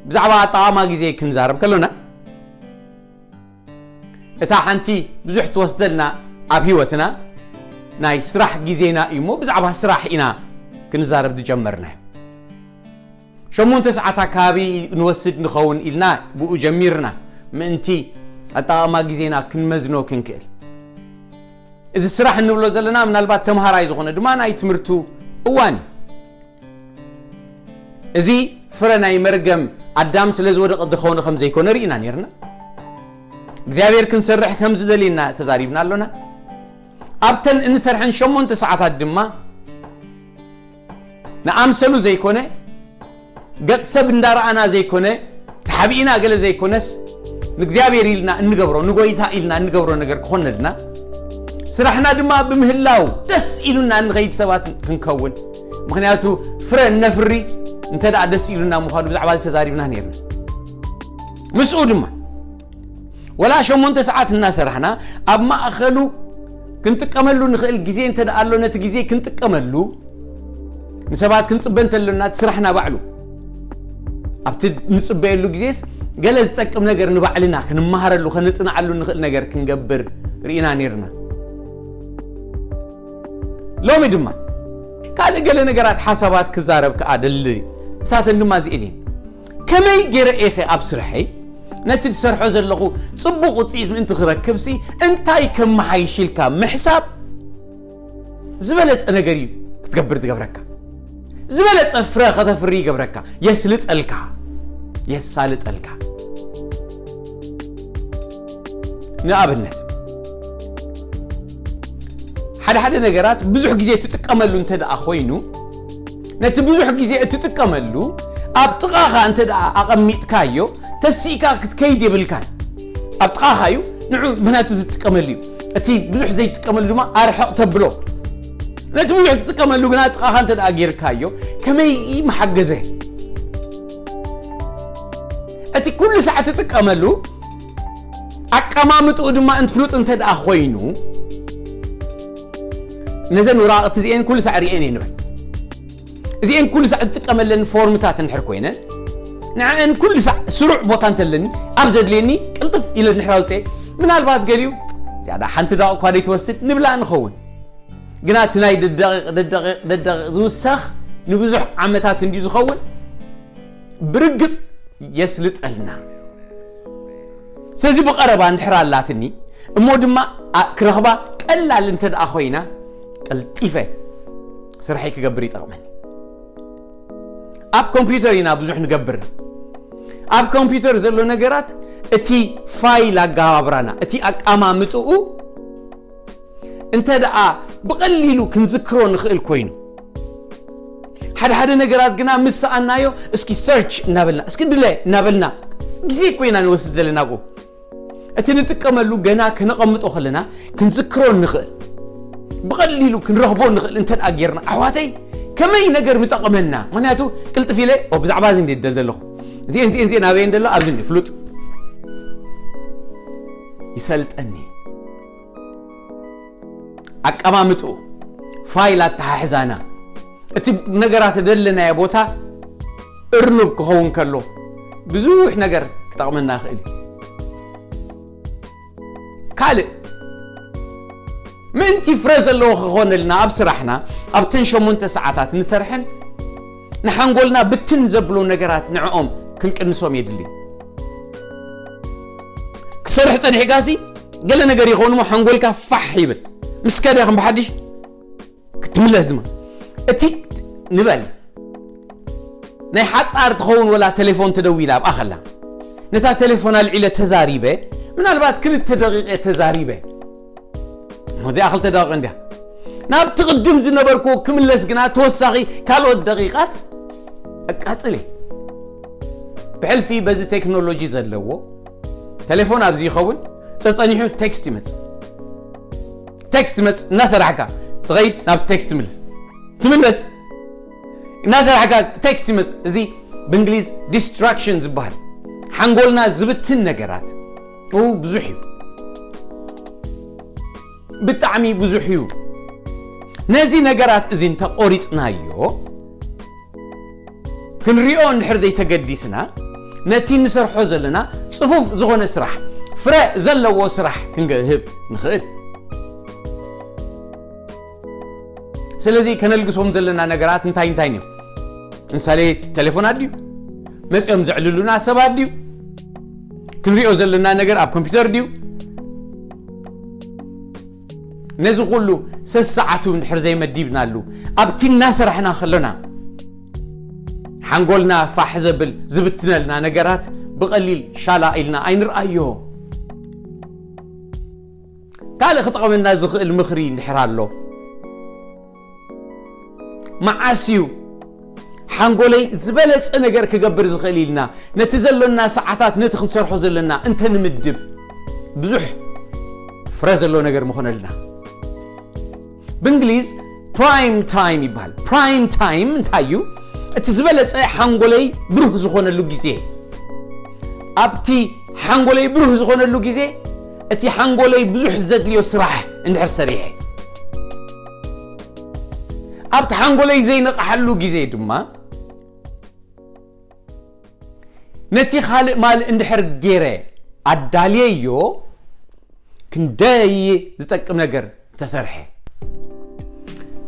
ብዛዕባ ኣጠቓቕማ ግዜ ክንዛረብ ከሎና፣ እታ ሓንቲ ብዙሕ ትወስደልና ኣብ ህይወትና ናይ ስራሕ ግዜና እዩ እሞ፣ ብዛዕባ ስራሕ ኢና ክንዛረብ ዝጀመርና። ሸሞንተ ሰዓት ኣካባቢ ንወስድ ንኸውን ኢልና ብኡ ጀሚርና፣ ምእንቲ ኣጠቓቕማ ግዜና ክንመዝኖ ክንክእል። እዚ ስራሕ እንብሎ ዘለና ምናልባት ተምሃራይ ዝኾነ ድማ ናይ ትምህርቱ እዋን እዩ። እዚ ፍረ ናይ መርገም ኣዳም ስለ ዝወደቐ ዝኾነ ከም ዘይኮነ ርኢና ነርና። እግዚኣብሔር ክንሰርሕ ከም ዝደልየና ተዛሪብና ኣሎና። ኣብተን እንሰርሐን ሸሞንተ ሰዓታት ድማ ንኣምሰሉ ዘይኮነ፣ ገጽ ሰብ እንዳረኣና ዘይኮነ፣ ተሓቢእና ገለ ዘይኮነስ፣ ንእግዚኣብሔር ኢልና እንገብሮ፣ ንጎይታ ኢልና እንገብሮ ነገር ክኾነልና፣ ስራሕና ድማ ብምህላው ደስ ኢሉና እንኸይድ ሰባት ክንከውን። ምኽንያቱ ፍረ እነፍሪ እንተ ደኣ ደስ ኢሉና ምዃኑ ብዛዕባ እዚ ተዛሪብና ነርና። ምስኡ ድማ ወላ ሸሞንተ ሰዓት እናሰራሕና ኣብ ማእኸሉ ክንጥቀመሉ ንኽእል ግዜ እንተ ደኣ ኣሎ፣ ነቲ ግዜ ክንጥቀመሉ፣ ንሰባት ክንጽበ እንተሎና፣ እቲ ስራሕና ባዕሉ ኣብቲ ንጽበየሉ ግዜስ ገለ ዝጠቅም ነገር ንባዕልና ክንመሃረሉ፣ ከነጽንዓሉ ንኽእል ነገር ክንገብር ርኢና ነርና። ሎሚ ድማ ካልእ ገለ ነገራት ሓሳባት ክዛረብ ከኣ ደሊ። ንሳተን ድማ እዚኤን እየን። ከመይ ገይረ እየ ኸ ኣብ ስርሐይ ነቲ ዝሰርሖ ዘለኹ ጽቡቕ ውጽኢት ምእንቲ ክረክብሲ እንታይ ከመሓይሽ ኢልካ ምሕሳብ ዝበለጸ ነገር እዩ ክትገብር ዝገብረካ። ዝበለጸ ፍረ ከተፍሪ ይገብረካ፣ የስልጠልካ፣ የሳልጠልካ። ንኣብነት፣ ሓደ ሓደ ነገራት ብዙሕ ግዜ ትጥቀመሉ እንተ ደኣ ኮይኑ፣ ነቲ ብዙሕ ግዜ እትጥቀመሉ ኣብ ጥቓኻ እንተ ደኣ ኣቐሚጥካዮ፣ ተሲእካ ክትከይድ የብልካን። ኣብ ጥቓኻ እዩ፣ ንዑ ምኽንያቱ ዝጥቀመሉ እዩ። እቲ ብዙሕ ዘይትጥቀመሉ ድማ ኣርሕቕ ተብሎ። ነቲ ብዙሕ ትጥቀመሉ ግና ጥቓኻ እንተ ደኣ ጌርካዮ፣ ከመይ ምሓገዘ? እቲ ኩሉ ሳዕ ትጥቀመሉ ኣቀማምጥኡ ድማ እንትፍሉጥ እንተ ደኣ ኮይኑ፣ ነዘን ወራቕቲ እዚኤን ኩሉ ሳዕ ርእየን እየ ንበል። እዚኤን ኩሉ ሳዕ እጥቀመለን ፎርምታት እንድሕር ኮይነን፣ ንዕአን ኩሉ ሳዕ ስሩዕ ቦታ እንተለኒ፣ ኣብ ዘድልየኒ ቅልጥፍ ኢለ እንድሕር ኣውፅኤ፣ ምናልባት ገሊኡ ዝያዳ ሓንቲ ደቂቕ እኳ ዘይትወስድ ንብላ ንኸውን። ግና እቲ ናይ ደደቂቕ፣ ደደቂቕ፣ ደደቂቕ ዝውሰኽ ንብዙሕ ዓመታት እንድዩ ዝኸውን፣ ብርግጽ የስልጠልና። ስለዚ ብቐረባ እንድሕር ኣላትኒ፣ እሞ ድማ ኣ-፣ ክረኽባ ቀላል እንተ ደኣ ኮይና፣ ቀልጢፈ ስርሐይ ክገብር ይጠቕመኒ። ኣብ ኮምፒውተር ኢና ብዙሕ ንገብር። ኣብ ኮምፒውተር ዘሎ ነገራት፣ እቲ ፋይል ኣገባብራና፣ እቲ ኣቀማምጥኡ፣ እንተ ደኣ ብቐሊሉ ክንዝክሮ ንኽእል ኮይኑ፣ ሓደ ሓደ ነገራት ግና ምስ ሰኣናዮ፣ እስኪ ሰርች እናበልና፣ እስኪ ድለ እናበልና፣ ግዜ እኮ ኢና ንወስድ ዘለና እኮ። እቲ ንጥቀመሉ ገና ከነቐምጦ ከለና፣ ክንዝክሮ ንኽእል፣ ብቐሊሉ ክንረኽቦ ንኽእል እንተ ደኣ ጌርና፣ ኣሕዋተይ፣ ከመይ ነገር ምጠቐመና? ምኽንያቱ፣ ቅልጥፍ ኢለ፣ ኦ፣ ብዛዕባ እዚ እንድየ ደል ዘለኹ። እዚኤን፣ እዚኤን፣ እዚኤን ኣበየን ደሎ? ኣብዚ እንድየ ፍሉጥ። ይሰልጠኒ። ኣቀማምጥኡ፣ ፋይል ኣተሓሕዛና፣ እቲ ነገራት ደለናዮ ቦታ እርኑብ ክኸውን ከሎ፣ ብዙሕ ነገር ክጠቕመና ይኽእል እዩ። ካልእ፣ ምእንቲ ፍረ ዘለዎ ክኾነልና ኣብ ስራሕና፣ ኣብተን ሸሞንተ ሰዓታት ንሰርሐን፣ ንሓንጎልና ብትን ዘብሎ ነገራት ንዕኦም ክንቅንሶም የድሊ። ክሰርሕ ጸኒሕካሲ፣ ገለ ነገር ይኸውን እሞ ሓንጎልካ ፋሕ ይብል። ምስ ከደ ከም ብሓድሽ ክትምለስ ድማ። እቲ ንበል፣ ናይ ሓጻር ትኸውን ወላ ቴሌፎን ተደዊላ ኣብኣ ከላ። ነታ ቴሌፎን ኣልዒለ ተዛሪበ፣ ምናልባት ክልተ ደቂቐ ተዛሪበ። እሞ እዚኣ ክልተ ደቂቕ እንድያ። ናብቲ ቅድም ዝነበርኩዎ ክምለስ ግና ተወሳኺ ካልኦት ደቂቓት ኣቃጽለ። ብሕልፊ በዚ ቴክኖሎጂ ዘለዎ፣ ቴሌፎን ኣብዚ ይኸውን፣ ጸጸኒሑ ቴክስት ይመጽእ። ቴክስት ይመጽእ፣ እናሰራሕካ ትኸይድ፣ ናብ ቴክስት ትምልስ። ትምለስ፣ እናሰራሕካ ቴክስት ይመጽእ። እዚ ብእንግሊዝ ዲስትራክሽን ዝበሃል፣ ሓንጎልና ዝብትን ነገራት፣ ኡ፣ ብዙሕ እዩ። ብጣዕሚ ብዙሕ እዩ። ነዚ ነገራት እዚ እንተቆሪጽናዮ፣ ክንሪኦ እንድሕር ዘይተገዲስና፣ ነቲ ንሰርሖ ዘለና ጽፉፍ ዝኾነ ስራሕ፣ ፍረ ዘለዎ ስራሕ ክንገህብ ንኽእል። ስለዚ ከነልግሶም ዘለና ነገራት እንታይ እንታይ እዮም? ምሳሌ፣ ቴሌፎናት ድዩ? መጺኦም ዘዕልሉና ሰባት ድዩ? ክንሪኦ ዘለና ነገር ኣብ ኮምፒውተር ድዩ? ነዚ ኩሉ ሰሰዓቱ እንድሕር ዘይመዲብናሉ፣ ኣብቲ እናሰራሕና ከሎና ሓንጎልና ፋሕ ዘብል ዝብትነልና ነገራት ብቐሊል ሻላ ኢልና ኣይንርኣዮ። ካልእ ክጠቕመና ዝኽእል ምኽሪ እንድሕር ኣሎ፣ መዓስ እዩ ሓንጎለይ ዝበለጸ ነገር ክገብር ዝኽእል ኢልና ነቲ ዘሎና ሰዓታት ነቲ ክንሰርሖ ዘለና እንተንምድብ ብዙሕ ፍረ ዘሎ ነገር ምኾነልና። ብእንግሊዝ ፕራይም ታይም ይበሃል። ፕራይም ታይም እንታይ እዩ? እቲ ዝበለጸ ሓንጎለይ ብሩህ ዝኾነሉ ግዜ። ኣብቲ ሓንጎለይ ብሩህ ዝኾነሉ ግዜ እቲ ሓንጎለይ ብዙሕ ዘድልዮ ስራሕ እንድሕር ሰሪሐ፣ ኣብቲ ሓንጎለይ ዘይነቕሓሉ ግዜ ድማ ነቲ ካልእ ማልእ እንድሕር ገይረ ኣዳልየዮ፣ ክንደይ ዝጠቅም ነገር ተሰርሐ።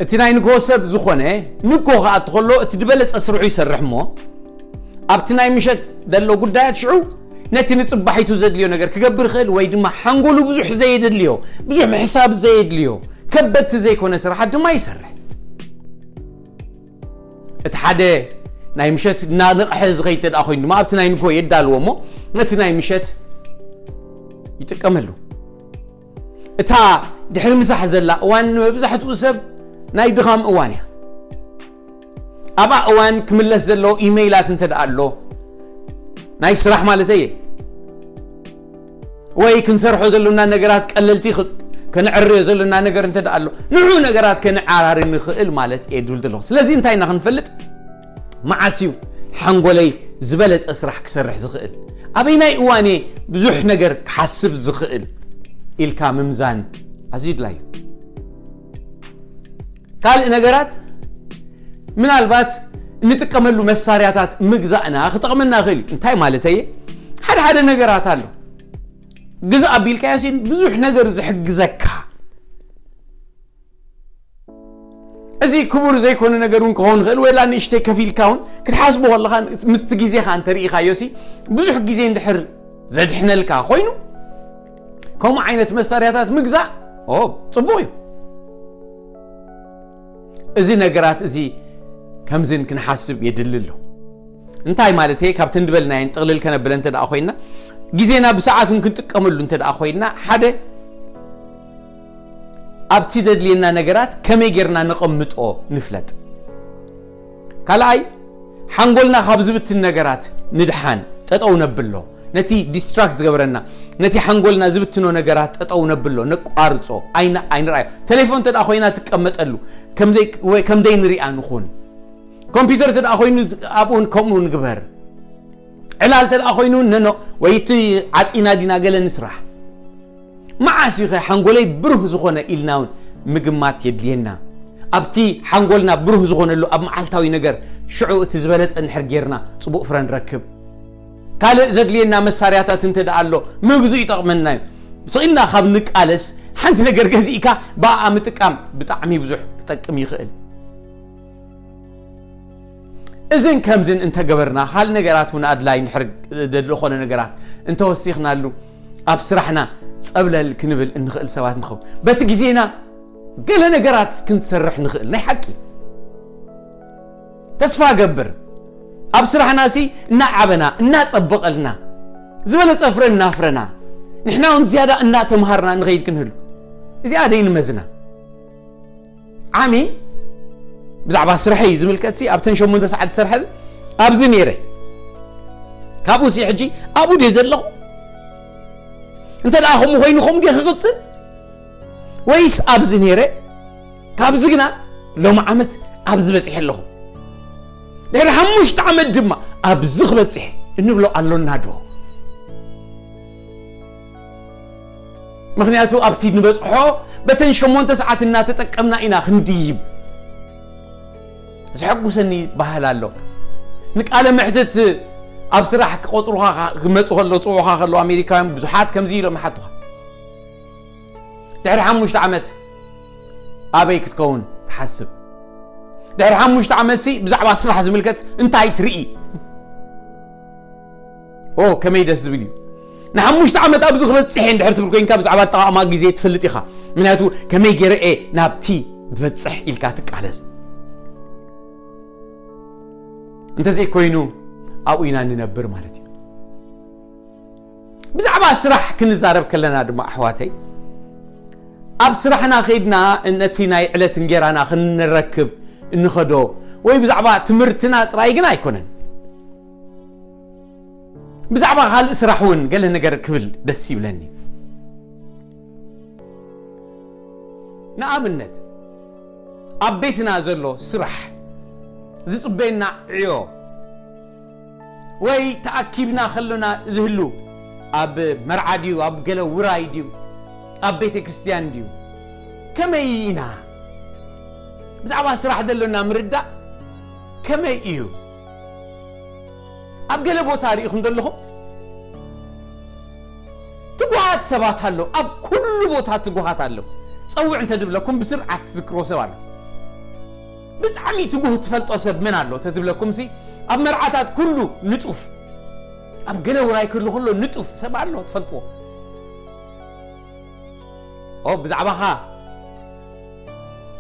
እቲ ናይ ንግሆ ሰብ ዝኾነ ንግሆ ክኣቲ ከሎ እቲ ዝበለጸ ስርሑ ይሰርሕ እሞ፣ ኣብቲ ናይ ምሸት ዘሎ ጉዳያት ሽዑ ነቲ ንጽባሒቱ ዘድልዮ ነገር ክገብር ይኽእል፣ ወይ ድማ ሓንጎሉ ብዙሕ ዘየድልዮ፣ ብዙሕ ምሕሳብ ዘየድልዮ፣ ከበድቲ ዘይኮነ ስራሓት ድማ ይሰርሕ። እቲ ሓደ ናይ ምሸት እናነቕሐ ዝኸይድ እንተ ደኣ ኮይኑ ድማ ኣብቲ ናይ ንግሆ የዳልዎ እሞ ነቲ ናይ ምሸት ይጥቀመሉ። እታ ድሕሪ ምሳሕ ዘላ እዋን ንመብዛሕትኡ ሰብ ናይ ድኻም እዋን እያ። ኣብኣ እዋን ክምለስ ዘለዎ ኢመይላት እንተ ደኣ ኣሎ፣ ናይ ስራሕ ማለተይ እየ፣ ወይ ክንሰርሖ ዘሎና ነገራት ቀለልቲ ኽ-፣ ከነዕርዮ ዘሎና ነገር እንተ ደኣ ኣሎ፣ ንዑ ነገራት ከነዓራሪ ንኽእል ማለት እየ ድብል ዘለኹ። ስለዚ እንታይ ኢና ክንፈልጥ? መዓስ እዩ ሓንጎለይ ዝበለጸ ስራሕ ክሰርሕ ዝኽእል? ኣበይናይ እዋን እየ ብዙሕ ነገር ክሓስብ ዝኽእል? ኢልካ ምምዛን ኣዝዩ ድላይ እዩ። ካልእ ነገራት ምናልባት እንጥቀመሉ መሳርያታት ምግዛእና ክጠቕመና ይኽእል እዩ። እንታይ ማለተይ እየ? ሓደ ሓደ ነገራት ኣሎ። ግዛእ ኣቢልካዮ ሲን ብዙሕ ነገር ዝሕግዘካ። እዚ ክቡር ዘይኮነ ነገር እውን ክኸውን ይኽእል፣ ወላ ንእሽተይ ከፊልካ እውን ክትሓስቦ ከለኻ ምስቲ ግዜኻ እንተርኢኻዮ ሲ ብዙሕ ግዜ እንድሕር ዘድሕነልካ ኮይኑ፣ ከምኡ ዓይነት መሳርያታት ምግዛእ፣ ኦ፣ ጽቡቕ እዩ። እዚ ነገራት እዚ ከምዝን ክንሓስብ የድሊ ኣሎ። እንታይ ማለት እየ? ካብቲ እንድበልናየን ጥቕልል ከነብለ እንተ ደኣ ኮይንና፣ ግዜና ብሰዓቱን ክንጥቀመሉ እንተ ደኣ ኮይንና፣ ሓደ፣ ኣብቲ ዘድልየና ነገራት ከመይ ጌርና ነቐምጦ ንፍለጥ። ካልኣይ፣ ሓንጎልና ካብ ዝብትን ነገራት ንድሓን፣ ጠጠው ነብሎ። ነቲ ዲስትራክት ዝገብረና፣ ነቲ ሓንጎልና ዝብትኖ ነገራት ጠጠው ነብሎ፣ ነቋርጾ፣ ኣይና-፣ ኣይንርኣዮ። ቴሌፎን እንተ ደኣ ኮይና ትቀመጠሉ፣ ከም ዘይ-፣ ወይ ከም ዘይንሪኣ ንኹን። ኮምፒውተር እንተ ደኣ ኮይኑ ኣብኡ ከምኡ ንግበር። ዕላል እንተ ደኣ ኮይኑ ነኖ፣ ወይ እቲ ዓጺና ዲና ገለ ንስራሕ። መዓስ እዩ ኸ ሓንጎለይ ብሩህ ዝኾነ ኢልና እውን ምግማት የድልየና። ኣብቲ ሓንጎልና ብሩህ ዝኾነሉ ኣብ መዓልታዊ ነገር ሽዑ እቲ ዝበለጸ እንድሕር ጌርና ጽቡቕ ፍረ ንረክብ። ካልእ ዘድልየና መሳርያታት እንተ ደኣ ኣሎ ምግዙእ ይጠቕመና እዩ። ስቕ ኢልና ካብ ንቃለስ ሓንቲ ነገር ገዚእካ ብኣኣ ምጥቃም ብጣዕሚ ብዙሕ ክጠቅም ይኽእል። እዝን ከምዝን እንተገበርና፣ ካልእ ነገራት እውን ኣድላይ እንድሕር ዝኾነ ነገራት እንተወሲኽናሉ፣ ኣብ ስራሕና ጸብለል ክንብል እንኽእል ሰባት ንኸውን። በቲ ግዜና ገለ ነገራት ክንሰርሕ ንኽእል፣ ናይ ሓቂ። ተስፋ እገብር፣ ኣብ ስራሕና ሲ እናዓበና፣ እናጸበቐልና፣ ዝበለጸ ፍረ እናፍረና፣ ንሕና እውን ዝያዳ እናተምሃርና ንኸይድ ክንህሉ። እዚኣ ደይ ንመዝና። ዓሚ ብዛዕባ ስርሐይ ዝምልከትሲ ኣብተን ሸሞንተ ሰዓት ዝሰርሐን ኣብዚ ነይረ። ካብኡ ሲ ሕጂ ኣብኡ ድየ ዘለኹ? እንተ ደኣ ከምኡ ኮይኑ ከምኡ ድየ ክቕጽል? ወይስ ኣብዚ ነይረ፣ ካብዚ ግና ሎሚ ዓመት ኣብዚ በጺሐ ኣለኹ። ድሕሪ ሓሙሽተ ዓመት ድማ ኣብዚ ክበጽሕ እንብሎ ኣሎና ዶ? ምኽንያቱ ኣብቲ ንበጽሖ በተን ሸሞንተ ሰዓት እናተጠቀምና ኢና ክንድይብ። ዘሐጉሰኒ ባህል ኣሎ። ንቃለ መሕትት ኣብ ስራሕ ክቆፅሩኻ ክመፁ ከሎ ፅውዑኻ ከሎ ኣሜሪካውያን ብዙሓት ከምዚ ኢሎም ይሓቱኻ። ድሕሪ ሓሙሽተ ዓመት ኣበይ ክትከውን ትሓስብ? ድሕሪ ሓሙሽተ ዓመት ሲ ብዛዕባ ስራሕ ዝምልከት እንታይ ትርኢ? ኦ ከመይ ደስ ዝብል እዩ። ንሓሙሽተ ዓመት ኣብዚ ክበፅሕ እየ እንድሕር ትብል ኮይንካ ብዛዕባ ኣጠቓቕማ ግዜ ትፈልጥ ኢኻ። ምክንያቱ ከመይ ገይረ እየ ናብቲ ዝበፅሕ ኢልካ ትቃለስ። እንተዘይኮይኑ ኣብኡ ኢና ንነብር ማለት እዩ። ብዛዕባ ስራሕ ክንዛረብ ከለና ድማ ኣሕዋተይ ኣብ ስራሕና ከይድና ነቲ ናይ ዕለት እንጌራና ክንረክብ እንኸዶ ወይ ብዛዕባ ትምህርትና ጥራይ ግን ኣይኮነን። ብዛዕባ ካልእ ስራሕ እውን ገለ ነገር ክብል ደስ ይብለኒ። ንኣብነት ኣብ ቤትና ዘሎ ስራሕ ዝጽበየና ዕዮ ወይ ተኣኪብና ከሎና ዝህሉ ኣብ መርዓ ድዩ ኣብ ገለ ውራይ ድዩ ኣብ ቤተ ክርስትያን ድዩ ከመይ ኢና ብዛዕባ ስራሕ ዘሎና ምርዳእ ከመይ እዩ? ኣብ ገለ ቦታ ርኢኹም ዘለኹም ትጉሃት ሰባት ኣለዉ። ኣብ ኩሉ ቦታ ትጉሃት ኣለዉ። ጸውዕ እንተ ድብለኩም ብስርዓት ትዝክሮ ሰብ ኣሎ። ብጣዕሚ ትጉህ ትፈልጦ ሰብ መን ኣሎ ተትብለኩም ሲ ኣብ መርዓታት ኩሉ ንጡፍ ኣብ ገለ ውራይ ክህሉ ከሎ ንጡፍ ሰብ ኣሎ ትፈልጥዎ። ኦ ብዛዕባኻ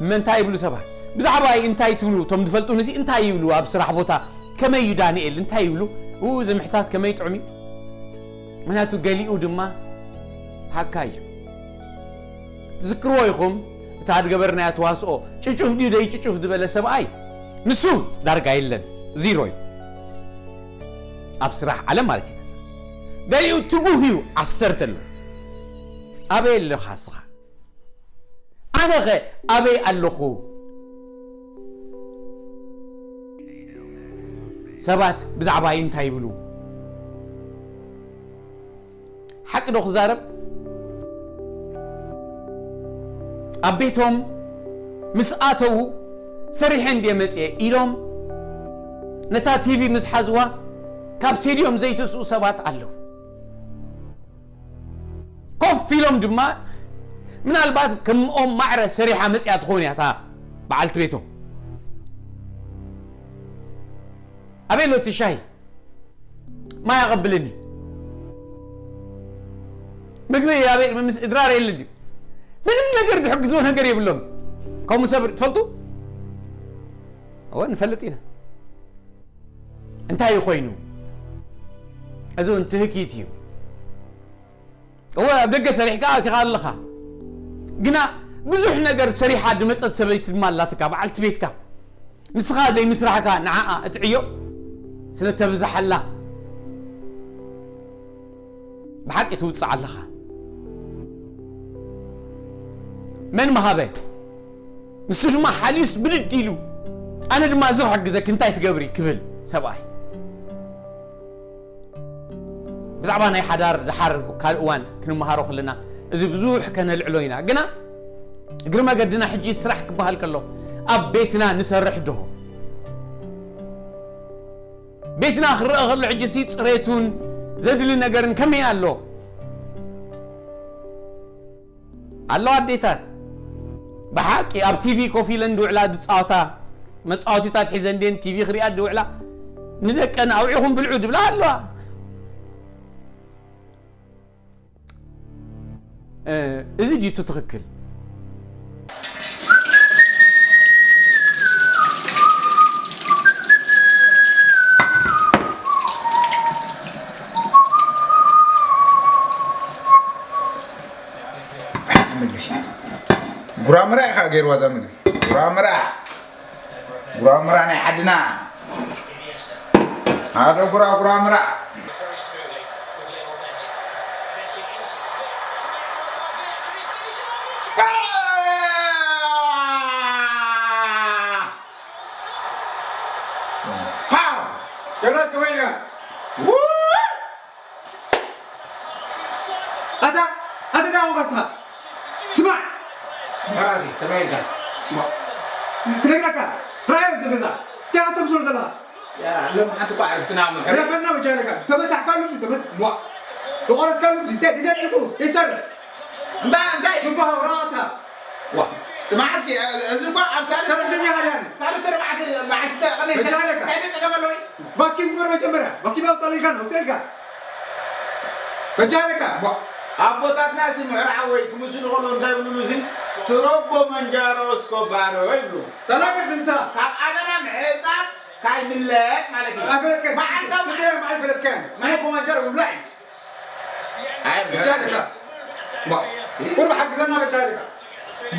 መን እንታይ ይብሉ ሰባት ብዛዕባይ እንታይ ትብሉ እቶም ዝፈልጡኒ ሲ እንታይ ይብሉ ኣብ ስራሕ ቦታ ከመይ እዩ ዳንኤል እንታይ ይብሉ እዚ ምሕታት ከመይ ጥዑም እዩ። ምክንያቱ ገሊኡ ድማ ሃካይ እዩ። ትዝክርዎ ኢኹም እታ ዝገበርናያ ተዋስኦ ጭጩፍ ድዩ ደይ ጭጩፍ ዝበለ ሰብኣይ ንሱ ዳርጋ የለን ዚሮ እዩ። ኣብ ስራሕ ዓለም ማለት እዩ። ገሊኡ ትጉህ እዩ ዓሰርተ ኣሎ። ኣበይ ኣለኻ እስኻ? ኣነኸ ኣበይ ኣለኹ? ሰባት ብዛዕባይ እንታይ ይብሉ? ሓቂ ዶ ክዛረብ? ኣብ ቤቶም ምስ ኣተዉ ሰሪሐ እንድየ መፅየ ኢሎም ነታ ቲቪ ምስ ሓዝዋ ካብ ሴድዮም ዘይትስኡ ሰባት ኣለዉ። ኮፍ ኢሎም ድማ ምናልባት ከምኦም ማዕረ ሰሪሓ መፅያ ትኸውን እያ እታ በዓልቲ ቤቶም። ኣበይ ኣሎ እቲ ሻሂ? ማይ ኣቐብልኒ። ምግቢ ኣበይ ምስ እድራር የለ ድዩ? ምንም ነገር ዝሕግዝዎ ነገር የብሎም። ከምኡ ሰብ ትፈልጡ? እወ ንፈልጥ ኢና። እንታይ እዩ ኮይኑ? እዚ እውን ትህኪት እዩ። እወ ኣብ ደገ ሰሪሕካ ኣቲኻ ኣለኻ። ግና ብዙሕ ነገር ሰሪሓ ዝመፀት ሰበይቲ ድማ ኣላትካ በዓልቲ ቤትካ። ንስኻ ዘይምስራሕካ ንዓኣ እቲ ዕዮ ስለ ተብዝሓላ ብሓቂ ትውፅእ ኣለኻ። መን ምሃበ? ንሱ ድማ ሓልዩስ ብድድ ኢሉ ኣነ ድማ እዚ ክሕግዘኪ እንታይ ትገብሪ ክብል ሰብኣይ ብዛዕባ ናይ ሓዳር ድሓር ካልእ እዋን ክንመሃሮ ከለና እዚ ብዙሕ ከነልዕሎ ኢና። ግና እግሪ መገድና ሕጂ ስራሕ ክበሃል ከሎ ኣብ ቤትና ንሰርሕ ድሆ? ቤትና ክረአ ከሎ ሕጂ ሲ ፅሬቱን ዘድሊ ነገርን ከመይ ኣሎ? ኣለዋ ኣዴታት ብሓቂ ኣብ ቲቪ ኮፍ ኢለን ድውዕላ ድፃወታ መፃወቲታት ሒዘን ድን ቲቪ ክሪኣ ድውዕላ ንደቀን ኣውዒኹም ብልዑ ድብላ ኣለዋ። እዚ ድዩ ትኽክል? ጉራምራ ኢኻ ገይርዋ እዛ ምግቢ። ጉራምራ፣ ጉራምራ ናይ ዓድና። ሃሎ ጉራ፣ ጉራምራ። ፓው! ዮናስ ከመይ ኢልካ? ው! ኣታ፣ ኣታ እንታይ ኮንካ ንስኻ? ስማዕ! ብሓቂ፣ ከመይ ኢልካ? ክነግረካ፣ ራእዮ እዚ ገዛ፣ እንታይ ኢኻ ተምስሎ ዘለኻ? ሎም ሓንቲ እኳ ዕርፍትና ምሕር። ረፈና በጃለካ። ተመሳሕካሉ ብዙ ተመስ-፣ ዋ። ተቆረስካሉ ብዙ። እንታይ፣ እንታይ ኢልኩ? ይሰርሕ። እንታይ፣ እንታይ? ሹፋ፣ ራታ። ዋ። ስማዕ እስኪ፣ እዚ እኳ ኣብ ሳልስቲ ሰራሕተኛ ሃዳነ። ሳልስቲ ኣርባዕተ መዓልቲ ተቐነ-፣ በጃለካ። እንታይ ጸገም ኣለዎ? ቫኪዩም ግበር መጀመርያ። ቫኪዩም ኣውጻለካ፣ ኣውጻለካ። በጃለካ። ዋ። ኣቦታትና እዚ ምሕር ዓወይ ክምስሉ ከሎ እንታይ ይብሉሉ እዚ? ትሮጎ መንጃሮ እስኮባሮ ይብሉ። ጠላቂ ስልሳ። ካብ ኣመና ምዕጻብ ካይምለጥ ማለት እዩ። ኣይፈለጥካን። መዓልታዊ ትግረ መዓል ፈለጥካን። ናይ ኮማንጀር ውላዕ እዩ። ኣይ፣ በጃለካ። ማ፣ ቁርብ ሓግዘና በጃለካ።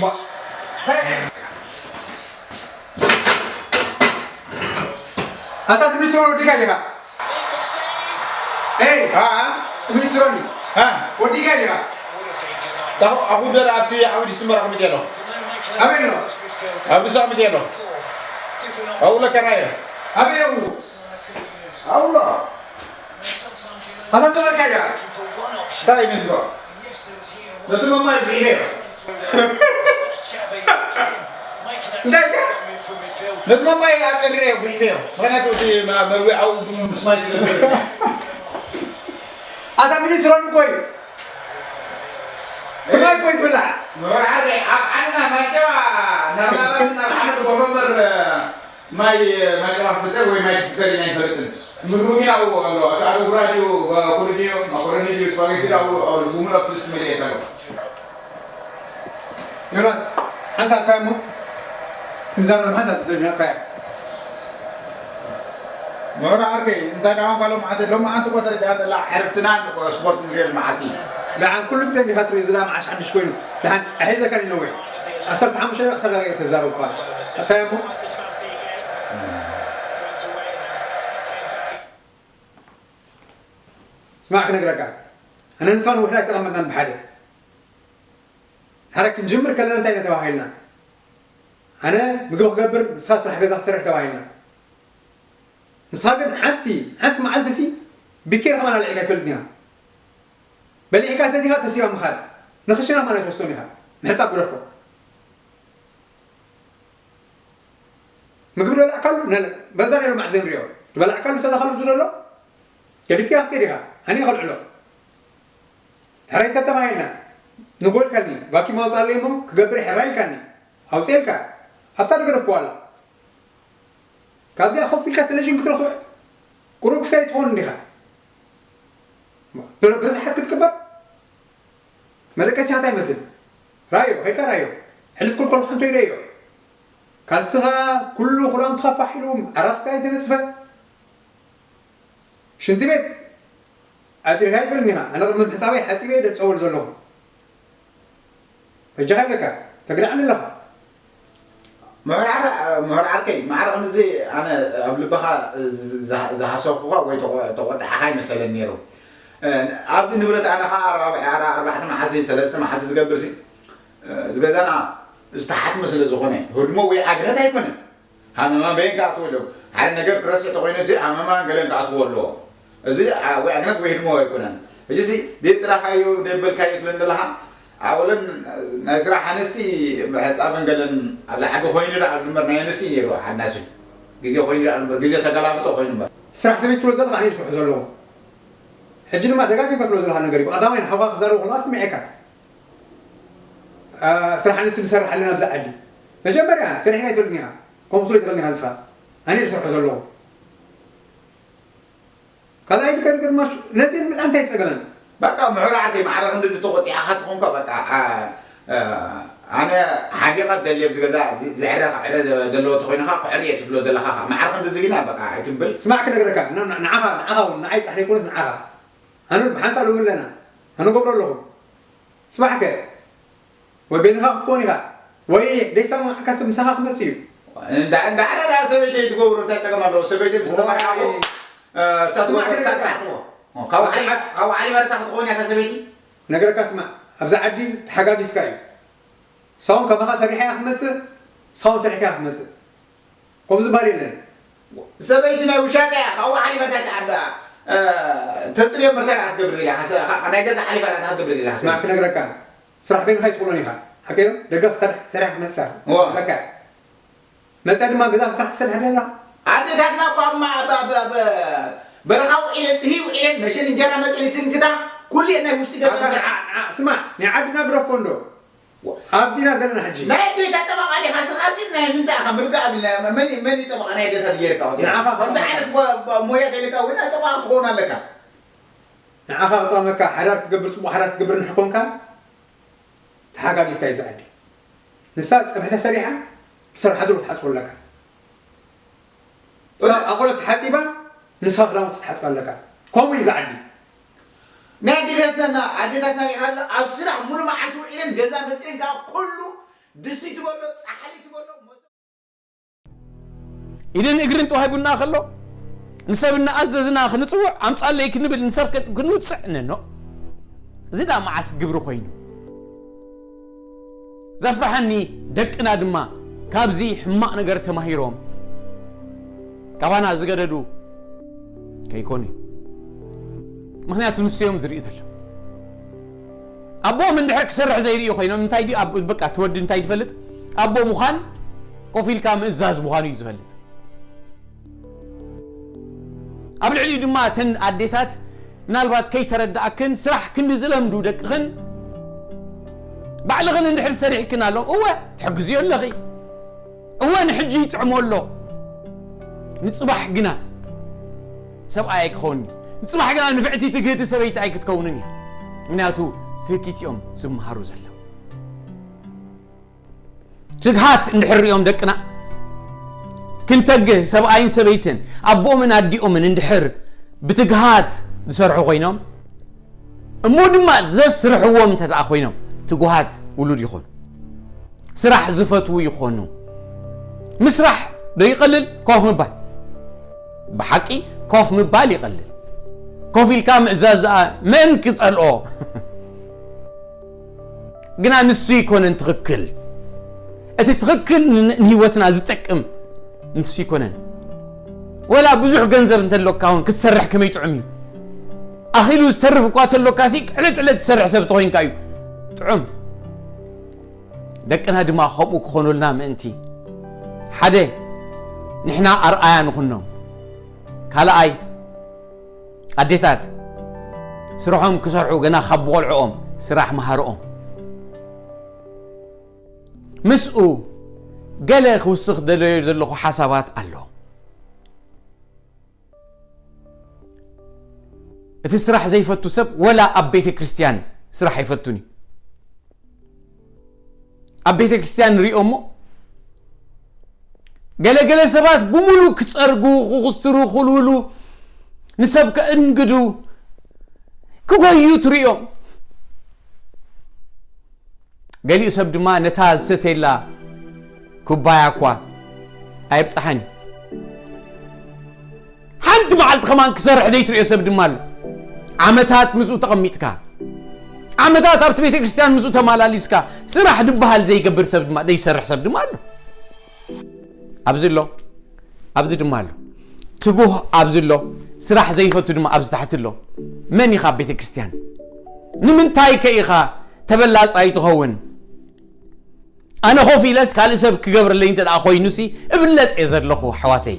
ማ፣ ኣታ ትምኒስትሮ ወዲኻ ዲኻ? ኤይ፣ አ፣ አ። ትምኒስትሮኒ። አ። ወዲኻ ዲኻ? ታኹ-፣ ኣኹ ደር ኣብቲ ዓውዲ ስትመራ ከሚቴ ኣሎ። ኣበይ ኣሎ? ኣብ ዱሳ ከሚቴ ኣሎ። ኣብኡ ለከራዮ። ኣበይ ኣብኡ? ኣብኡ ኣሎ። ኣታ ተመካያ። እንታይ ይመስሎ? ነቲ መማይ ብኢለ። እንታይ? ነቲ መማይ ኣጠሪረ ብኢለ። ምኽንያቱ እቲ መ-፣ መርዊያኡ ምስ ማይ ስለ ዝብል። ኣታ ሚኒስትሮን እኮ እዩ። ትማይ እኮ እዩ ዝብላዕ። መርዓሪ ኣብ ዓድና ማይጨዋ ናብ ናባትን ናብ ዓመት ጎፈመር ማይ፣ ማይ ጨዋ ክስተ ወይ ማይ ክስተ ኢልና ኣይንፈልጥን። ምግቡ ግን ኣብኡ ኣሎ። እቲ ኣረጉራ ድዩ፣ ኩሉ ድዩ፣ መኮረኒ ድዩ፣ ስፓጌቲ ድዩ ኣብኡ፣ ኣብኡ፣ ብሙሉ ኣብቲ ዝስመ ድየ ኣሎ። ዮናስ፣ ሓንሳብ ጥፋይ እሞ ክንዛረብ ሓንሳብ ተዘርጊሕና ጥፋይ። ምዕሮ ዓርከይ፣ እንታይ ደኣ እኳ ሎምዓንቲ፣ ሎምዓንቲ እኮ ተረዲኣ ዘላ ዕረፍትና እኮ ስፖርት ንሪኦ መዓልቲ። ደሓን ኩሉ ግዜ እንዲኻ ትርኢ ዝላ መዓስ ሓድሽ ኮይኑ። ደሓን ኣሒዘካ ነዊሕ። ዓሰርተ ሓሙሽተ ደቂቕ ተዛረብ እኳ። እንታይ እሞ? ስማዕ ክነግረካ። ኣነ ንስኻ ነዊሕ ኣይተቐመጥናን ብሓደ። ሓደ ክንጅምር ከለና እንታይ ኢና ተባሂልና? ኣነ ምግቢ ክገብር፣ ንስኻ ስራሕ ገዛ ክትሰርሕ ተባሂልና። ንስኻ ግን ሓንቲ፣ ሓንቲ መዓልቲ ሲ ቢኬር ከማን ኣልዒልካ ኣይትፈልጥን ኢኻ። በሊዕካ ሰቲኻ ተሲኻ ምኻድ። ንኽሽና ከማን ኣይትወስዶን ኢኻ። ምሕጻብ ግደፎ። ምግቢ ዝበላዕካሉ፣ ነለ-፣ በዛ ነይሩ ማዕዘን ሪኦ። ዝበላዕካሉ፣ ዝሰተኻሉ ዘሎ፣ ገዲፍካዮ ክትከይድ ኢኻ። ኣነ እየ ከልዕሎ። ሕራይ እንተተባሂልና፣ ንጎልካኒ፣ ቫኪዩም ኣውፅኣለይ እሞ ክገብር እየ ሕራይ ኢልካኒ። ኣውፅኤልካ። ኣብታ ዶ ገደፍክዋ ኣላ? ካብዚኣ ኮፍ ኢልካ ቴሌቪዥን ክትረኽቦ ቁሩብ ክሳይ ትኸውን እንዲኻ። ብርዝሓት ክትቅበር? መደቀሲኻ እንታይ ይመስል? ራዮ፣ ኸይድካ ራዮ። ሕልፍ ክብል ከለኹ ሓንቲ ኢለዮ። ካልስኻ ኩሉ ክዳውንትኻ ፋሕ ኢሉ፣ ዓራትካ ኣይተነጽፈ። ሽንቲ ቤት ኣጢርካ ኣይትብልን ኢኻ። ኣነ ቅድሚ ምሕጻበይ ሓጺበ እየ ደጸወል ዘለኹ። በጃኻ ኢለካ፣ ተግድዓኒ ኣለኻ። ምሁር ዓር-፣ ምሁር ዓርከይ፣ ማዕረ ክንድዚ ኣነ ኣብ ልብኻ ዝ-፣ ዝ-፣ ዝሃሰኹኻ ወይ ተቖ-፣ ተቖጣዕኻ ኣይመሰለን ነይሩ። እ፣ ኣብዚ ንብረት ኣነ ኸዓ ኣርባዕ-፣ ኣራ-፣ ኣርባዕተ መዓልቲ፣ ሰለስተ መዓልቲ ዝገብር ሲ፣ እ፣ እዚ ገዛና ዝተሓትመ ስለ ዝኾነ፣ ህድሞ ወይ ኣግነት ኣይኮነን። ሃመማ በየን ክኣትዎ ኣለዎ? ሓደ ነገር ክረስዕ ተኾይኑ ሲ፣ ሃመማ ገለን ክኣትዎ ኣለዎ። እዚ፣ ኣ-፣ ወይ ኣግነት ወይ ህድሞ ኣይኮነን። ሕጂ ሲ፣ ዘይጽራኻዮ፣ ዘይበልካዮ ትብለኒ ዘለኻ፣ ኣወለን ናይ ስራሕ ኣንስቲ ምሕጻብን ገለን ኣብዛ ዓዲ ኮይኑ ደኣ እምበር ናይ ኣንስቲ ነይሩ ዓድና ሲ። ግዜ ኮይኑ ደኣ እምበር፣ ግዜ ተገላብጦ ኮይኑ እምበር። ስራሕ ሰበይቲ ትብሎ ዘለኻ ኣነ እየ ዝሰርሖ ዘለኹ። ሕጂ ድማ ደጋጊምካ ትብሎ ዘለኻ ነገር እዩ። ብቐዳማይ ንሓውካ ክዛረቡ ከለኻ ስሚዐካ። ኣ፣ ስራሕ ኣንስቲ ንሰርሕ ኣለና ኣብዛ ዓዲ። መጀመርያ ሰሪሕካ ኣይትፈልጥን ኢኻ። ከምኡ ክትብሎ ኣይትኽእልን ኢኻ ንስኻ። ኣነ እየ ዝሰርሖ ዘለኹ። ካልኣይ ነገር ድማ ነዚ ንምልዓል እንታይ ይጸገመን? በቃ ምሕሮ ዓርከይ ማዕረ ክንድዚ ተቖጢዕካ ትኾንካ በቃ፣ ኣ፣ ኣ፣ ኣነ ሓዲቐ ደልየ ኣብዚ ገዛ ዚ-፣ ዝዕረ ክዕረ ደ-፣ ደለዎ ተኾይንኻ ክዕር እየ ትብሎ ዘለኻ ኸ። ማዕረ ክንድዚ ግና በቃ ኣይትብል። ስማዕ ክነግረካ፣ ን-፣ ን-፣ ንዓኻ፣ ንዓኻ እውን ንዓይ ጥራሕ ዘይኮነስ ንዓኻ። ኣነ ብሓንሳእ ሎሚ ኣለና። ኣነ ገብሮ ኣለኹ። ጽባሕ ከ? ወይ በይንኻ ክትኮን ኢኻ፣ ወይ ደይሰማማዕካ ሰብ ምሳኻ ክመጽእ እዩ። እንዳ-፣ እንዳ ዓዳዳ ሰበይተይ ትገብሮ እንታይ ጸገም ኣለዎ? ሰበይተይ ምስ ተመርዓኹ፣ ዋይ። እ፣ እሳ ስማዕ ትገብሮ ክነግረካ። እሳ ትዓጽዎ። ኦ፣ ካብኡ ኣብዚ ዓሊ-፣ ዓዲ ካብኡ ዓሊ መረታ ክትኸውን እያ እታ ሰበይቲ? ነገረካ ስማዕ፣ ኣብዚ ዓዲ ተሓጋጊዝካ እዩ። ሳውን ከማኻ ሰሪሓ እያ ክትመጽእ፣ ሳውን ሰሪሕካ እያ ክትመጽእ። ከምኡ ዝበሃል የለን። ሰበይቲ ናይ ውሻጠ እያ፣ ካብኡ ሓሊፋ እንታይ ትዓቢ? እ፣ ተጽርዮ እምበር እንታይ ደኣ ክትገብር ደልያ? ከ-፣ ከ-፣ ናይ ገዛ ሓሊፋ ደኣ እንታይ ክትገብር ደልያ? ስማዕ ክነግረካ፣ ስራሕ በይንኻ ኣይትኽእሎን ኢኻ። ሓቂ ዶ? ደገ ክትሰርሕ፣ ሰሪሓ ክትመጽእ እዋ። ገዛካ። መጽያ ድማ ገዛ ክትሰርሕ ትሰርሕ ደላ። ኣዴታትና እኳ ኣብ ማ- ኣብ- ኣብ- ኣብ በረኻ ውዒለን፣ ጽሂ ውዒለን፣ መሸን እንጀራ መጽን ይስንክታ፣ ኩሉ ናይ ውሽጢ ገዛ ኣታ ስራሕ። ንዓ- ንዓ- ስማዕ፣ ናይ ዓድና ግደፎ እንዶ። ኣብዚና ዘለና ሕጂ። ናይ ኣዴታ ጠበቓ ዲኻ ስኻሲ? ናይ ምንታይ ኢኻ ምርዳእ ኣብልና? መን መን እዩ ጠበቓ ናይ ኣዴታት ገይርካ ሆቴል? ንዓኻ ከምዚ ከምዚ ዓይነት ቦ- ቦ- ሞያ ተልካ እውን ናይ ጠበቓ ክትኸውን ኣለካ። ንዓኻ ክጠቕመካ፣ ሓዳር ክትገብር፣ ጽቡቕ ሓዳር ክትገብር እንድሕር ኮንካ፣ ተሓጋጊዝካ እዩ ዝዓዲ። ንሳ ጸብሒ ተሰሪሓ፣ ትሰርሓ ድሮ ክትሓጽቦ ኣለካ። ንሳ ኣቆሎ ተሓጺባ፣ ንሳ ክዳውንቲ ክትሓጽብ ኣለካ። ከምኡ እዩ ዝዓዲ። ናይ ኣዴታትና ኣዴታትና ሪኢኻ ኣሎ፣ ኣብ ስራሕ ሙሉ መዓልቲ ውዒለን ገዛ መጽኤን ከዓ ኩሉ ድስቲ ትበሎ፣ ጻሕሊ ትበሎ፣ ኢድን እግርን ተዋሂቡና ከሎ፣ ንሰብ እናኣዘዝና ክንጽውዕ፣ ኣምጻለይ ክንብል ንሰብ ከ- ክንውጽዕ ነኖ። እዚ ዳ መዓስ ግብሪ ኮይኑ? ዘፍርሓኒ፣ ደቅና ድማ ካብዚ ሕማቕ ነገር ተማሂሮም ካባና ዝገደዱ ከይኮኑ እዩ። ምኽንያቱ ንሱ እዮም ዝርኢ ዘሎ። ኣቦኦም እንድሕር ክሰርሕ ዘይርእዩ ኮይኖም፣ እንታይ ድዩ ኣብ- በቃ እቲ ወዲ እንታይ ዝፈልጥ? ኣቦ ምዃን ኮፍ ኢልካ ምእዛዝ ምዃኑ እዩ ዝፈልጥ። ኣብ ልዕሊኡ ድማ እተን ኣዴታት ምናልባት ከይተረድኣክን ስራሕ ክንዲ ዝለምዱ ደቅኽን ባዕልኽን እንድሕር ሰሪሕክን ኣሎም፣ እወ ትሕግዝዮ ኣለኺ፣ እወ ንሕጂ ይጥዕሞ ኣሎ፣ ንጽባሕ ግና ሰብኣይ ኣይክኸውን እዩ። ንጽባሕ ግና ንፍዕቲ ትግህቲ ሰበይቲ ኣይክትከውንን እያ። ምክንያቱ ትህኪት እዮም ዝመሃሩ ዘለዉ። ትግሃት እንድሕር ሪኦም ደቅና ክንተግህ፣ ሰብኣይን ሰበይትን ኣቦኦምን ኣዲኦምን እንድሕር ብትግሃት ዝሰርሑ ኮይኖም፣ እሞ ድማ ዘስርሕዎም እንተ ደኣ ኮይኖም ትጉሃት ውሉድ ይኾኑ። ስራሕ ዝፈትዉ ይኾኑ። ምስራሕ ዶ ይቐልል? ኮፍ ምባል። ብሓቂ ኮፍ ምባል ይቐልል። ኮፍ ኢልካ ምእዛዝ ደኣ መን ክጸልኦ? ግና ንሱ ይኮነን ትኽክል። እቲ ትኽክል ን- ንህይወትና ዝጠቅም ንሱ ይኮነን። ወላ ብዙሕ ገንዘብ እንተሎካ እውን ክትሰርሕ ከመይ ጥዑም እዩ። ኣኺሉ ዝተርፍ እኳ ተሎካ ሲ ዕለት ዕለት ትሰርሕ ሰብ ተኾይንካ እዩ ጥዑም። ደቅና ድማ ከምኡ ክኾኑልና ምእንቲ ሓደ ንሕና ኣርኣያ ንኹኖም። ካልኣይ ኣዴታት ስርሖም ክሰርሑ ገና ካብ ብቆልዕኦም ስራሕ መሃርኦም። ምስኡ ገለ ክውስኽ ደለዮ ዘለኹ ሓሳባት ኣሎ። እቲ ስራሕ ዘይፈቱ ሰብ ወላ ኣብ ቤተ ክርስቲያን ስራሕ ኣይፈቱን እዩ። ኣብ ቤተ ክርስቲያን ንሪኦ እሞ ገለ ገለ ሰባት ብሙሉ ክጸርጉ፣ ክኹስትሩ፣ ክውልውሉ፣ ንሰብ ከእንግዱ፣ ክጎዩ ትሪኦም። ገሊኡ ሰብ ድማ ነታ ዝሰተየላ ኩባያ እኳ ኣየብጽሓን እዩ። ሓንቲ መዓልቲ ከማን ክሰርሕ ዘይትሪኦ ሰብ ድማ ኣሎ። ዓመታት ምስኡ ተቐሚጥካ፣ ዓመታት ኣብቲ ቤተ ክርስቲያን ምስኡ ተመላሊስካ፣ ስራሕ ዝበሃል ዘይገብር ሰብ ድማ፣ ዘይሰርሕ ሰብ ድማ ኣሎ። ኣብዚ ኣሎ፣ ኣብዚ ድማ ኣሎ። ትጉህ ኣብዚ ኣሎ፣ ስራሕ ዘይፈቱ ድማ ኣብዚ ታሕቲ ኣሎ። መን ኢኻ ኣብ ቤተ ክርስቲያን? ንምንታይ ከ ኢኻ ተበላጻይ ትኸውን? ኣነ ኮፍ ኢለስ ካልእ ሰብ ክገብረለይ እንተ ደኣ ኮይኑሲ እብለጽ እየ ዘለኹ ኣሕዋተይ።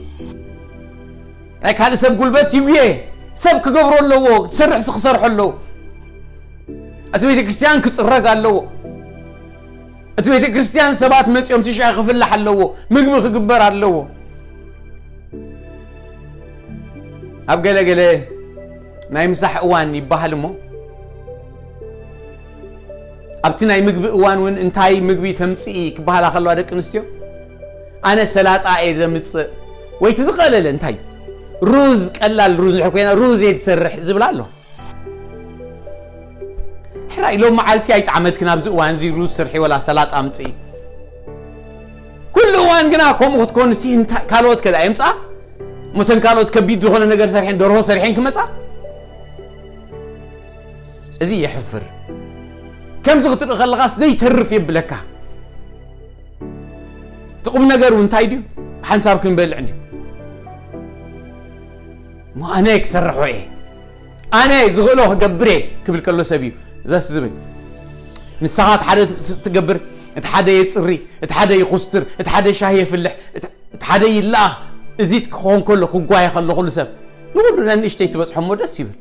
ናይ ካልእ ሰብ ጉልበት ይጉየ። ሰብ ክገብሮ ኣለዎ፣ ትሰርሕ ሲ ክሰርሖ ኣለዎ። እቲ ቤተ ክርስቲያን ክጽረግ ኣለዎ። እቲ ቤተ ክርስቲያን ሰባት መጺኦም ሲ ሻሂ ክፍላሕ ኣለዎ፣ ምግቢ ክግበር ኣለዎ። ኣብ ገለ ገለ ናይ ምሳሕ እዋን ይበሃል እሞ ኣብቲ ናይ ምግቢ እዋን እውን እንታይ ምግቢ ተምፅኢ ክበሃላ ከለዋ ደቂ ኣንስትዮ ኣነ ሰላጣ እየ ዘምፅእ ወይ እቲ ዝቀለለ እንታይ ሩዝ ቀላል ሩዝ እንድሕር ኮይና ሩዝ እየ ዝሰርሕ ዝብላ ኣሎ። ሕራይ ሎም መዓልቲ ኣይጠዓመትክን ኣብዚ እዋን እዚ ሩዝ ስርሒ ወላ ሰላጣ ኣምፅኢ ኩሉ እዋን ግና ከምኡ ክትኮንሲ እንታይ ካልኦት ከዳ የምፅኣ ሞተን ካልኦት ከቢድ ዝኾነ ነገር ሰርሐን ደርሆ ሰርሐን ክመፃ እዚ የሕፍር። ከምዚ ክትርኢ ከለኻስ ዘይተርፍ የብለካ። እቲ ቁም ነገር እውን እንታይ ድዩ? ሓንሳብ ክንበልዕ እንዲ እሞ ኣነ ክሰርሖ እየ ኣነ ዝኽእሎ ክገብር እየ ክብል ከሎ ሰብ እዩ ዘስ ዝብል። ንስኻ እቲ ሓደ ትገብር፣ እቲ ሓደ የፅሪ፣ እቲ ሓደ ይኹስትር፣ እቲ ሓደ ሻሂ የፍልሕ፣ እቲ ሓደ ይለኣኽ፣ እዚ ክኾን ከሎ ክጓየ ከሎ ኩሉ ሰብ ንኩሉ ነንእሽተይ ትበጽሖ እሞ ደስ ይብል።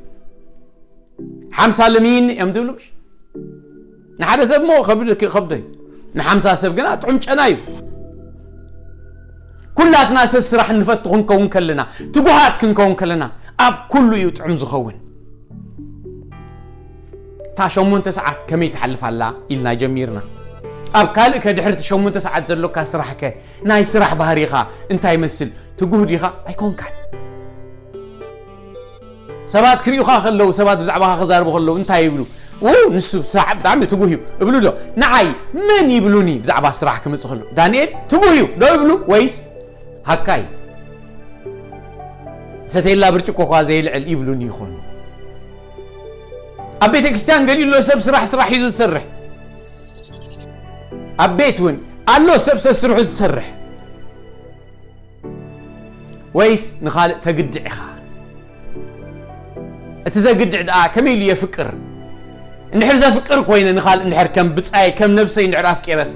ሓምሳ ለሚን እዮም ትብሉ ምሽ? ንሓደ ሰብ እሞ ከብድ ከብዶ እዩ። ንሓምሳ ሰብ ግና ጥዑም ጨና እዩ። ኩላትና ሰብ ስራሕ ንፈቱ ክንከውን ከለና፣ ትጉሃት ክንከውን ከለና፣ ኣብ ኩሉ እዩ ጥዑም ዝኸውን። እታ ሸሞንተ ሰዓት ከመይ ትሓልፍ ኣላ ኢልና ጀሚርና። ኣብ ካልእ ከ ድሕሪ እቲ ሸሞንተ ሰዓት ዘሎካ ስራሕ ከ ናይ ስራሕ ባህሪኻ እንታይ ይመስል? ትጉህ ዲኻ? ኣይኮንካን። ሰባት ክሪኡኻ ከለዉ፣ ሰባት ብዛዕባኻ ክዛረቡ ከለዉ እንታይ ይብሉ? ው ንሱ ስራሕ ብጣዕሚ ትጉህ እዩ እብሉ ዶ? ንዓይ መን ይብሉኒ ብዛዕባ ስራሕ ክምጽእ ከሎ? ዳንኤል ትጉህ እዩ ዶ ይብሉ? ወይስ ሃካይ? ሰተይላ ብርጭቆ እኳ ዘይልዕል ይብሉኒ ይኾኑ። ኣብ ቤተ ክርስቲያን ገሊኡ ኣሎ ሰብ ስራሕ ስራሕ እዩ ዝሰርሕ። ኣብ ቤት እውን ኣሎ ሰብ ሰስርሑ ዝሰርሕ። ወይስ ንኻልእ ተግድዕ ኢኻ? እቲ ዘግድዕ ደኣ ከመይ ኢሉ የፍቅር? እንድሕር ዘፍቅር ኮይነ ንኻልእ እንድሕር ከም ብጻይ ከም ነብሰይ እንድሕር ኣፍቂረስ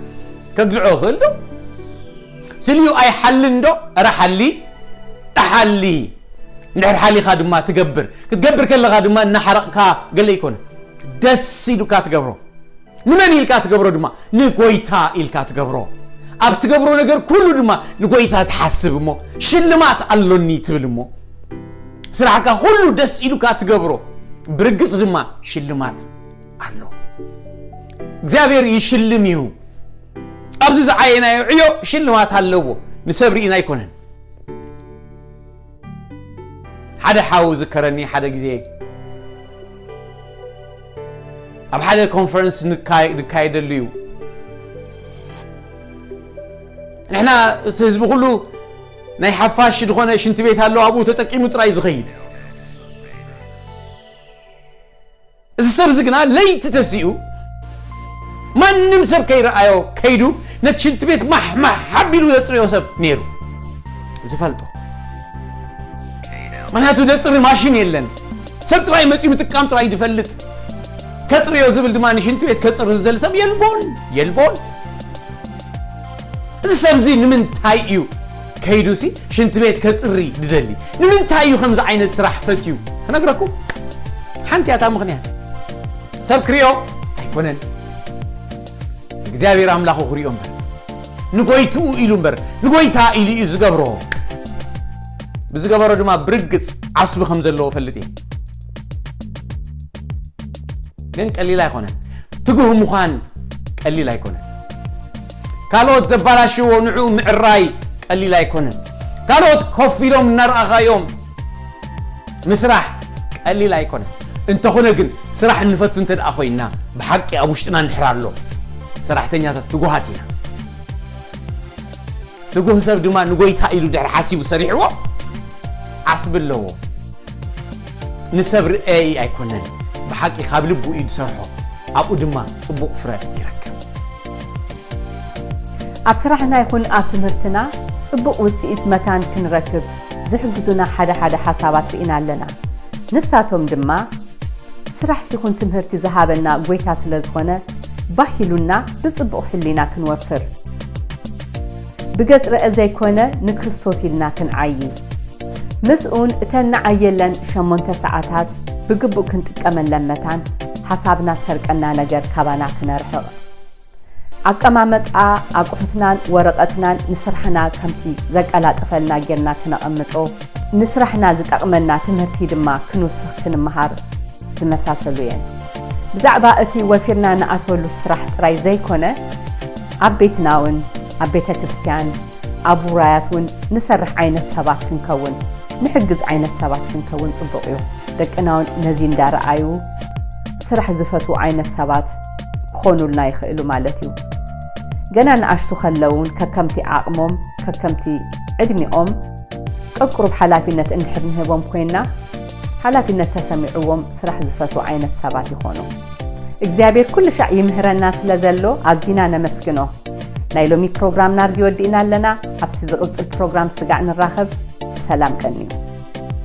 ከግድዖ ይኽእል ዶ? ስልዩ ኣይሓልን ዶ? እረ ሓሊ፣ እሓሊ። እንድሕር ሓሊኻ ድማ ትገብር። ክትገብር ከለኻ ድማ እናሓረቕካ ገለ ይኮነ። ደስ ኢሉካ ትገብሮ። ንመን ኢልካ ትገብሮ ድማ? ንጎይታ ኢልካ ትገብሮ። ኣብ ትገብሮ ነገር ኩሉ ድማ ንጎይታ ትሓስብ እሞ፣ ሽልማት ኣሎኒ ትብል እሞ። ስራሕካ ኩሉ ደስ ኢሉካ ትገብሮ። ብርግጽ ድማ ሽልማት ኣሎ። እግዚኣብሔር ይሽልም እዩ። ኣብዚ ዝዓየናዮ ዕዮ ሽልማት ኣለዎ። ንሰብ ርኢና ኣይኮነን። ሓደ ሓው ዝከረኒ ሓደ ግዜ ኣብ ሓደ ኮንፈረንስ ንካየ-፣ ንካየደሉ እዩ። ንሕና እቲ ህዝቢ ኩሉ ናይ ሓፋሽ ዝኾነ ሽንቲ ቤት ኣለዎ፣ ኣብኡ ተጠቂሙ ጥራይ ዝኸይድ። እዚ ሰብ እዚ ግና ለይቲ ተሲኡ ማንም ሰብ ከይረኣዮ ከይዱ ነቲ ሽንቲ ቤት ማሕማሕ ሓቢሉ ዘጽርዮ ሰብ ነይሩ። ዝፈልጦ። ምኽንያቱ ዘጽሪ ማሽን የለን። ሰብ ጥራይ መጺኡ ምጥቃም ጥራይ ዝፈልጥ። ከጽርዮ ዝብል ድማ ንሽንቲ ቤት ከጽሪ ዝደሊ ሰብ የልቦን፣ የልቦን። እዚ ሰብ እዚ ንምንታይ እዩ ከይዱ ሲ ሽንቲ ቤት ከጽሪ ዝደሊ? ንምንታይ እዩ ከምዚ ዓይነት ስራሕ ፈትዩ? ክነግረኩም። ሓንቲ እያ እታ ምኽንያት። ሰብ ክሪኦ ኣይኮነን። እግዚኣብሔር ኣምላኹ ክሪኦ እምበር። ንጎይትኡ ኢሉ እምበር፣ ንጎይታ ኢሉ እዩ ዝገብሮ። ብዝገበሮ ድማ ብርግጽ ዓስቢ ከም ዘለዎ ፈልጥ እየ። ግን ቀሊል ኣይኮነን። ትጉህ ምዃን ቀሊል ኣይኮነን። ካልኦት ዘባላሽዎ ንዕኡ ምዕራይ ቀሊል ኣይኮነን። ካልኦት ኮፍ ኢሎም እናረኣኻዮም ምስራሕ ቀሊል ኣይኮነን። እንተኾነ ግን ስራሕ እንፈቱ እንተ ደኣ ኮይንና፣ ብሓቂ ኣብ ውሽጥና እንድሕር ኣሎ፣ ሰራሕተኛታት ትጉሃት ኢና። ትጉህ ሰብ ድማ ንጎይታ ኢሉ ድሕሪ ሓሲቡ ሰሪሕዎ ዓስቢ ኣለዎ። ንሰብ ርእይ ኣይኮነን፣ ብሓቂ ካብ ልቡ እዩ ዝሰርሖ፣ ኣብኡ ድማ ጽቡቕ ፍረ ይረክብ። ኣብ ስራሕና ይኹን ኣብ ትምህርትና ጽቡቕ ውጽኢት መታን ክንረክብ ዝሕግዙና ሓደ ሓደ ሓሳባት ርኢና ኣለና። ንሳቶም ድማ ስራሕ ይኹን ትምህርቲ ዝሃበና ጎይታ ስለ ዝኾነ ባህ ኢሉና ብጽቡቕ ሕሊና ክንወፍር፣ ብገጽ ርአ ዘይኮነ ንክርስቶስ ኢልና ክንዓዪ፣ ምስኡን እተን ንዓየለን ሸሞንተ ሰዓታት ብግቡእ ክንጥቀመለን መታን ሓሳብና ዝሰርቀና ነገር ካባና ክነርሕቕ፣ ኣቀማመጣ ኣቑሑትናን ወረቐትናን ንስራሕና ከምቲ ዘቀላጥፈልና ጌርና ክነቐምጦ፣ ንስራሕና ዝጠቕመና ትምህርቲ ድማ ክንውስኽ ክንመሃር ዝመሳሰሉ እየን። ብዛዕባ እቲ ወፊርና ንኣትወሉ ስራሕ ጥራይ ዘይኮነ፣ ኣብ ቤትና እውን፣ ኣብ ቤተ ክርስቲያን፣ ኣብ ውራያት እውን ንሰርሕ ዓይነት ሰባት ክንከውን፣ ንሕግዝ ዓይነት ሰባት ክንከውን ጽቡቕ እዩ። ደቅና እውን ነዚ እንዳረኣዩ ስራሕ ዝፈትዉ ዓይነት ሰባት ክኾኑልና ይኽእሉ ማለት እዩ። ገና ንኣሽቱ ከለውን ከከምቲ ዓቕሞም፣ ከከምቲ ዕድሚኦም፣ ቀቁሩብ ሓላፊነት እንድሕር ንህቦም ኮይንና፣ ሓላፊነት ተሰሚዕዎም ስራሕ ዝፈትዉ ዓይነት ሰባት ይኾኑ። እግዚኣብሔር ኩሉ ሻዕ ይምህረና ስለ ዘሎ ኣዚና ነመስግኖ። ናይ ሎሚ ፕሮግራም ናብዚ ወዲእና ኣለና። ኣብቲ ዝቕጽል ፕሮግራም ስጋዕ ንራኸብ። ሰላም ቀንዩ።